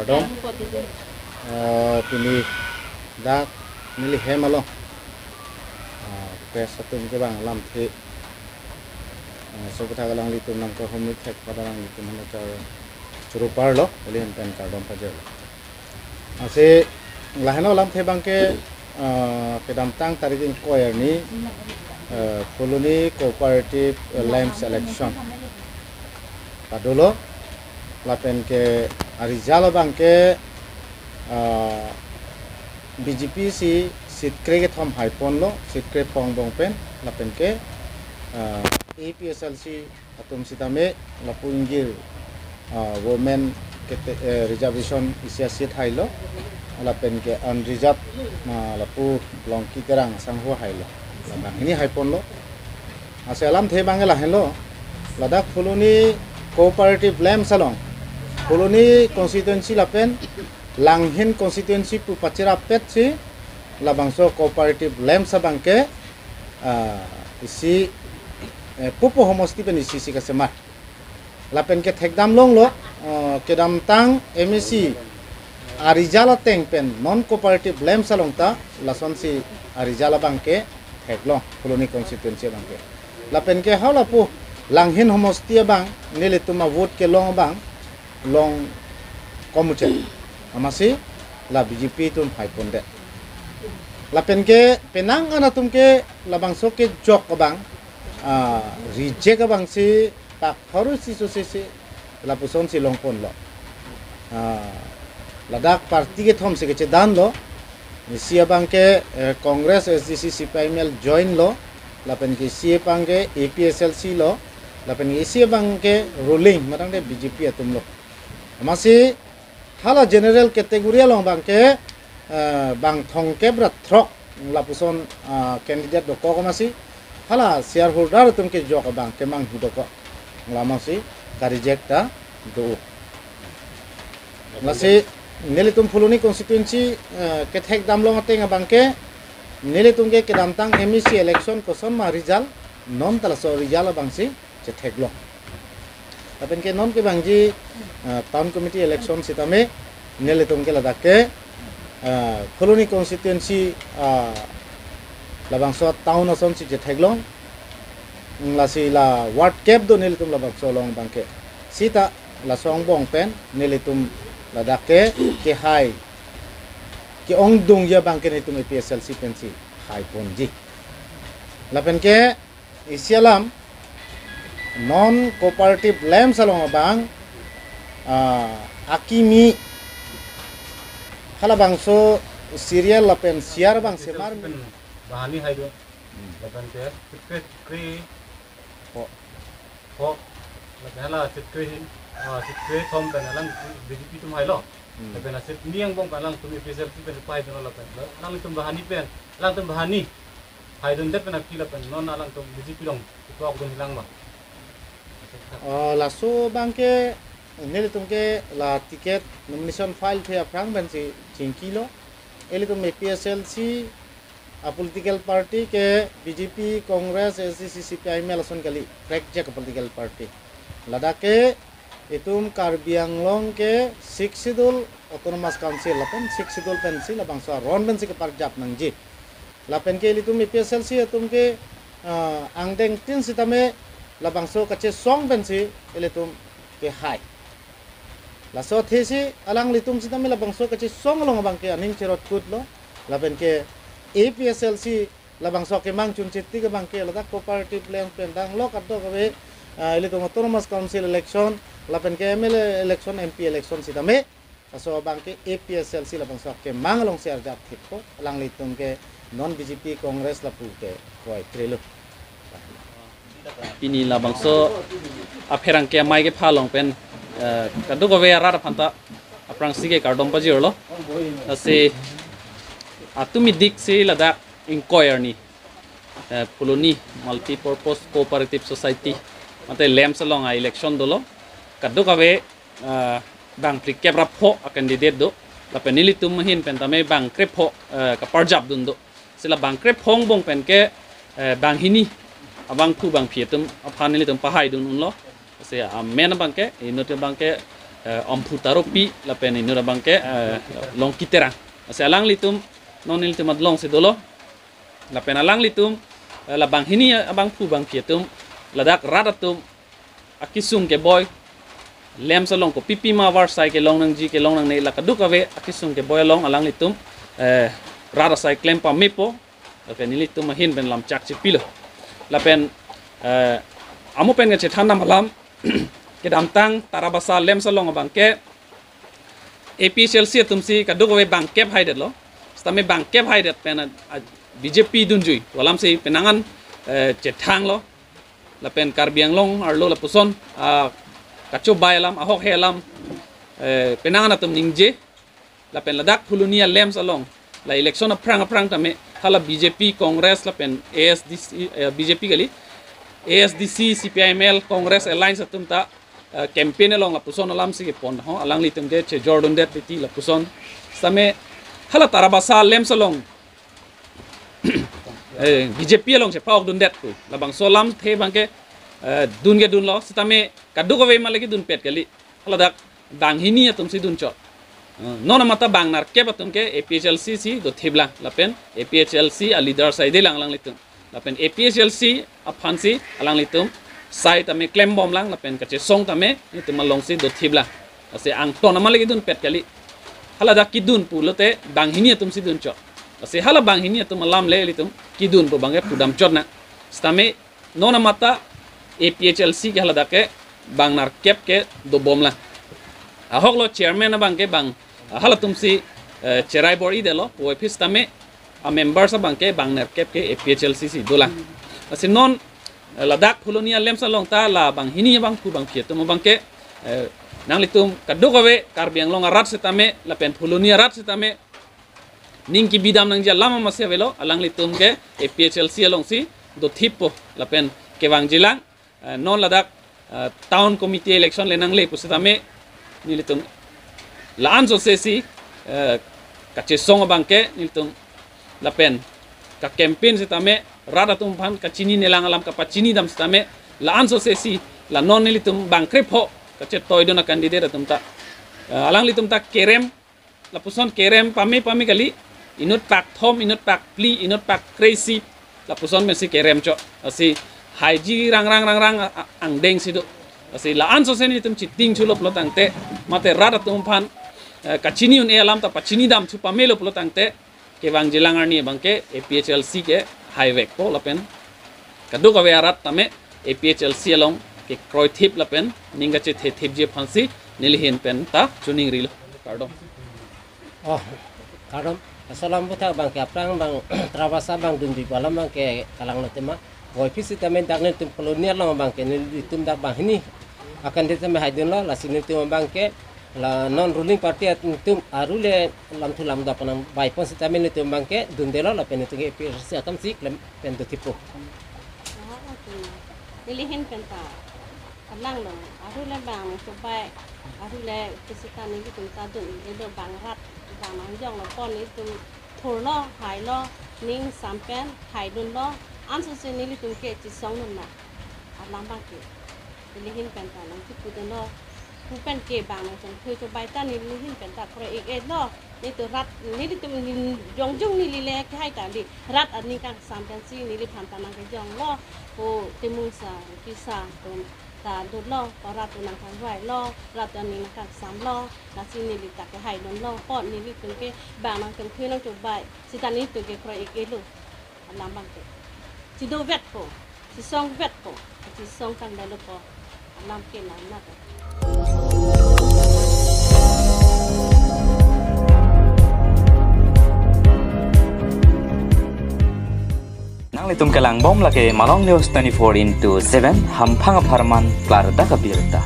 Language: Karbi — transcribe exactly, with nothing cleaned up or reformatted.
Kardom, eh, pini dak neli hem along, eh, press atum ke bang lamthe, eh, so kethak alanglitum nangkehumri thek pada alanglitum hana char churu parlo, eli hem pen kardom pajirlo. Lasi lahenlo lamthe abangke, eh, kedamtang tarik ingkoi arni, eh, Phuloni Cooperative, eh, Lamps Election padolo, lapen ke a-result abangke, eh, B J P si seat kre kethom haiponlo, seat krephongo angbong pen, lapen ke, eh, A P H L C atum sitame lapu ingjir, ah, women kete-, eh, reservation isi a-seat hailo, lapen ke unreserved, ah, lapu Longki Terang asangho hailo. Labang hini haiponlo. Lasi alamthe abangke lahenlo. Ladak Phuloni Cooperative Lamps along, Phuloni constituency lapen Langhin constituency pu pachirapet si labangso Cooperative Lamps abangke, ah, isi, eh, pupo homosti pen isi isi kasemar. Lapen ke thekdam longlo, eh, kedamtang M A C a-result ateng pen non Cooperative Lamps along ta lasonsi a-result abangke theklong Phuloni constituency abangke. Lapen ke halapu Langhin homosti abang nelitum a-vote kelong abang long komuche. Amatsi la B J P atum haipondet. Lapen ke penang an atum ke labangso kejok abang, ah, reject abangsi pak pharo isi sose si lapusonsi longponlo. Ah, ladak party kethom si kechedanlo. Isi abangke, eh, Congress, S D C, C P I M L joinlo. Lapen ke isi abangke A P H L C lo. Lapen ke isi abangke ruling, matangte B J P atumlo. Amatsi hala general category along abangke, eh, bang thomkep ra throk lapuson, ah, candidate dokok amatsi hala shareholder atum kejok abang kemanghu dokok. Lamatsi ka-reject ta do. Lasi nelitum Phuloni constituency, eh, kethekdam long ateng abangke nelitum ke kedamtang M A C election koson ma result, non ta laso result abangsi chetheklong. Lapen ke non kevangji, ah, town committee election sitame nelitum ke ladak ke, ah, Phuloni constituency, ah, labangso town asonsi chetheklong. Lasi la ward kep do nelitum labangso along abangke. Sita laso angbong pen nelitum ladak ke kehai ke-ongdungji abangke nelitum A P H L C pensi haiponji. Lapen ke isi alam, non Cooperative Lamps along abang, ah, akimi halabangso serial lapen share abang semar pen bahani haidun. Hmm. Lapen ke seat kre, kre, pho, pho, lapen hala seat kre hin, ah, seat krethom pen alang B J P atum hailo. Hmm. Lapen a-seat ni angbong pen alangtum A P H L C pen pahaidunlo lapen alangtum bahani pen, alangtum bahani haidundet pen aphi lapen non alangtum B J P along ipokdun hilang ma? Oh, laso abangke nelitum ke la ticket nomination file the aphrang pensi chingkilo. Ilitum A P H L C a-political party ke B J P, Congress, S D C, C P I M L ason kali, prekjak a-political party. Ladak ke itum Karbi Anglong ke Sixth Schedule Autonomous Council lapen Sixth Schedule pensi labangso aron pensi keparjap nangji. Lapen ke ilitum A P H L C atum ke, ah, angdeng tin sitame labangso kachesong pensi ilitum kehai. Laso athesi alanglitum sitame labangso kachesong along abangke aning cherot kutlo. Lapen ke A P H L C labangso kemang chunche tik abangke ladak Cooperative Lamps pen danglok kadokave, ah, ilitum Autonomous Council election, lapen ke M L A election, M P election sitame laso abangke A P H L C labangso kemang alongsi arjap thekpo, alanglitum ke non B J P, Congress lapu ke kroikrelo. Pini labangso apherangke amei kepha along pen, eh, kadokave arat aphanta aphrangsi ke kardom pajirlo. Lasi atum idik si ladak ingkoi arni, eh, Phuloni Multipurpose Cooperative Society mate Lamps along a-election dolo. Kadokave, eh, bang phlikep ra pho a-candidate do. Lapen nelitum ahin pen tame bang krepho, eh, kaparjapdun do. Si la bang krepho angbong pen ke, eh, banghini abangphu bangphi atum aphan nelitum pahaidun unlo. Si amen abangke, inut abangke, eh, Omphu Taropi lapen inut abangke, eh, Longki Terang. Lasi alanglitum non nelitum alongsi dolo. Lapen alanglitum, eh, la banghini abangphu bangphi atum, ladak rat atum akesung keboi, LAMPS along kopipi ma avarsai kelong nangji kelong nangne la kadokave akesung keboi along alanglitum, eh, rat asai klem pamepo. Lapen nelitum ahin pen lam chakche pilo. Lapen, eh, amo pen kachethan dam alam, kedamtang Tarabasa LAMPS along abangke A P H L C atumsi kadokave bangkep haidetlo. Sitame bangkep haidet pen a, a, B J P dunjui pu alamsi penang an, eh, chethanglo. Lapen Karbi Anglong arlo lapuson, ah, kachobai alam, ahokhe alam, eh, penang an atum ningje. Lapen ladak Phuloni a-LAMPS along la election aphrang aphrang tame hala B J P, Congress lapen A S D C, eh, B J P kali, A S D C, C P I M L, Congress alliance atum ta, eh, campaign along lapuson alamsi kepon ho, alanglitum ke chejordundet titi lapuson. Sitame hala Tarabasa LAMPS along, eh, B J P along chepa-okdundet pu labangso alamthe abangke, eh, dun ke dunlo, sitame kadokave ma le kedunpet kali. Haladak banghini atumsi dunchot. Eh, non amata bang nerkep atum ke A P H L C si dothiplang lapen A P H L C a-leader saidelang alanglitum. Lapen A P H L C aphansi alanglitum sai tame klembomlang lapen kachesong tame nelitum alongsi dothiplang. Lasi angton ama le kedunpet kali. Haladak kedun pulote banghini atumsi dunchot. Lasi hala banghini atum alam le ilitum kedun pu abangke pudamchot nang. Sitame non amata A P H L C ke haladak ke bang nerkep ke dobomlang. Ahoklo chairman abangke bang, ah, halatumsi, eh, cherai bor-idetlo, puvoiphit sitame a-members abangke bang nerkep ke A P H L C si dolang. Lasi non, eh, ladak Phuloni a-LAMPS along ta la banghini abangphu bangphi atum abangke, eh, nanglitum kadokave Karbi Anglong arat sitame lapen Phuloni arat sitame ning kebidam nangji alam amatsi avelo, alanglitum ke A P H L C alongsi dothippo lapen kevangjilang, eh, non ladak, eh, town committee election le nangle pusitame nelitum la-an sose si, eh, kachesong abangke nelitum lapen ka-campaign sitame rat atum aphan kachininelang alam kapachinidam sitame la-an sose si la non nelitum bangkrepho kachetoidun a-candidate atum ta, eh, alanglitum ta kerem, lapuson kerem pame pame kali, inut pakthom, inut pakphli, inut pakre-isi, lapuson pensi keremchot. Lasi haiji rangrang rangrang a-, a-, angdengsi do. Lasi la-an sose nelitum chitingthulo pulotangte, mate rat atum aphan, eh, kachini un-e alam ta pachinidamthu pamelo pulotangte, kevangjilang arni abangke A P H L C ke haivekpo lapen kadokave arat tame A P H L C along kekroithip lapen ning kachethethipji aphansi neli ahin pen ta choningrilo. Kardom. Oh, kardom. Asalam puthak abangke aphrang abang Tarabasa abang dunbi alam abangke kalanglo tema. Puvoiphit sitame dak nelitum Phuloni along abangke nelitum dak banghini a-candidate tame haidunlo, lasi nelitum abangke la non ruling party atum aru le lamthu lamda panang baipon sitame nelitum abangke dundelo lapen nelitum ke A P H L C atumsi klem pen dothippo. Aha, oke. Neli ahin pen ta kalanglo, aru le bang nangchobai, aru le kisita nelitum ta dun, edo bang rat, bang nangjonglo pon nelitum thurlo, hailo, ning sam pen haidunlo, ansose nelitum ke chesongdun nang. Alam abangke neli ahin pen ta nangchipudunlo. Pu pen ke bang nangchongthui chobai ta neli ahin pen ta kroi-ik-etlo. Nelitum rat, nelitum ning jongjung neli le kehai kali. Rat aning kangsam pensi neliphan ta nangkejonglo. Pu Timung Sar, Kisa pen ta dotlo, pu rat atum nangkangvailo, rat aning nangkangsamlo, lasi neli ta kehaidunlo, pu nelitum ke bang nangchongthui nangchobai, sita nelitum ke kroi-ik-etlo. Alam abangke. Chidovetpo, chesongvetpo, chesong tangdetlo pu alam ke nang nat. Nanglitum kelangbom lake Malong News twenty-four into seven, hamphang apharman klardak abirta.